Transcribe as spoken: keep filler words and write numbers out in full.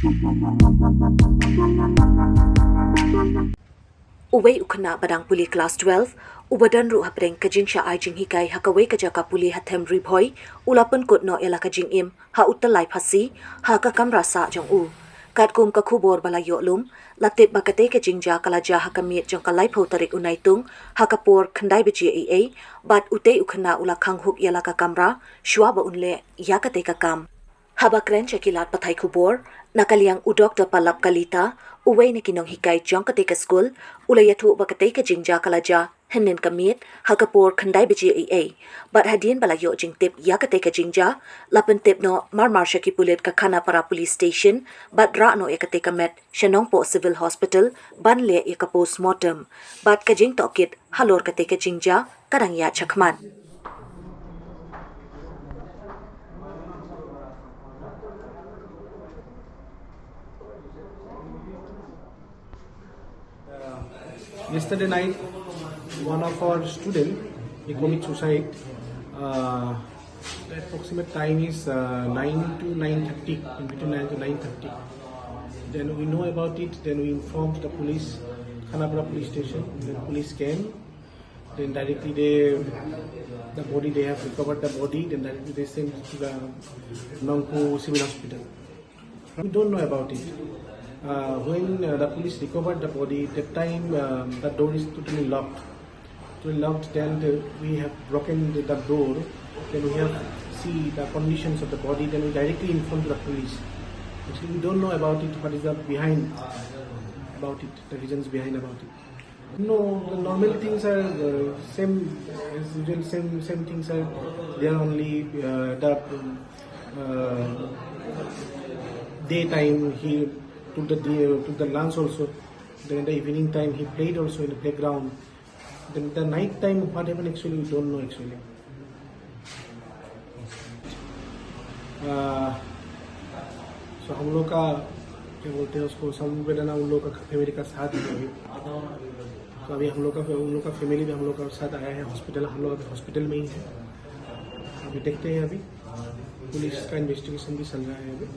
Uwei u khynnah ba dang pule klas twelve, uba don ruh hapdeng ka jingshah ai jinghikai ha kawei ka jaka pule ha Them Ri Bhoi, u la pynkut noh ïa la ka jingim ha u tyllai phasi ha ka kamra sah jong u. Katkum ka khubor ba la ïoh lum, la tip ba katei ka jingjia ka la jia ha ka miet jong ka laiphew tarik u Naitung ha ka por khyndai baje eiei, bad utei u khynnah u la khang huk ïa la ka kamra shuwa ba un leh ïa katei ka kam. Haba kren sha ki lad pathai khubor, na ka liang u Doktor Pallab Kalita, uwei na ki nonghikai jong katei ka skul, u la ïathuh ba katei ka jingjia ka la jia hynnin ka miet ha ka por khyndai baje eiei, bad hadien ba la ïoh jingtip ïa katei ka jingjia, la pyntip noh marmar sha ki pulit ka Khanapara Police Station, bad rah noh ïa katei ka met sha Nongpoh Civil Hospital ban leh ïa ka postmortem, bad ka jingtohkit halor katei ka jingjia ka dang ïaid shakhmat. Uh, yesterday night, one of our student, he commit suicide. Uh, the approximate time is uh, nine to nine thirty, in between nine to nine thirty. Then we know about it. Then we informed the police, Khanapara police station. The police came. Then directly they, the body, they have recovered the body. Then directly they sent to the Nongpoh Civil Hospital. We don't know about it. Uh, when uh, the police recovered the body, that time um, the door is totally locked. Totally locked. Then the, we have broken the, the door. Then we have see the conditions of the body. Then we directly inform to the police. Actually, we don't know about it. What is the behind about it? The reasons behind about it. No, the normal things are uh, same as usual. Same same things are there. Only uh, the uh, daytime he took the day, took the lunch also. Then in the evening time he played also in the playground. Then the night time what happened actually we don't know actually. Uh, so हम लोग का क्या बोलते हैं उसको, संवेदना उन लोग का फैमिली का साथ है अभी। तो अभी हम लोग का उन लोग का फैमिली भी हम लोग का साथ आया है हॉस्पिटल। हम लोग अभी हॉस्पिटल में ही है। अभी देखते हैं अभी पुलिस का इन्वेस्टिगेशन भी चल रहा है अभी।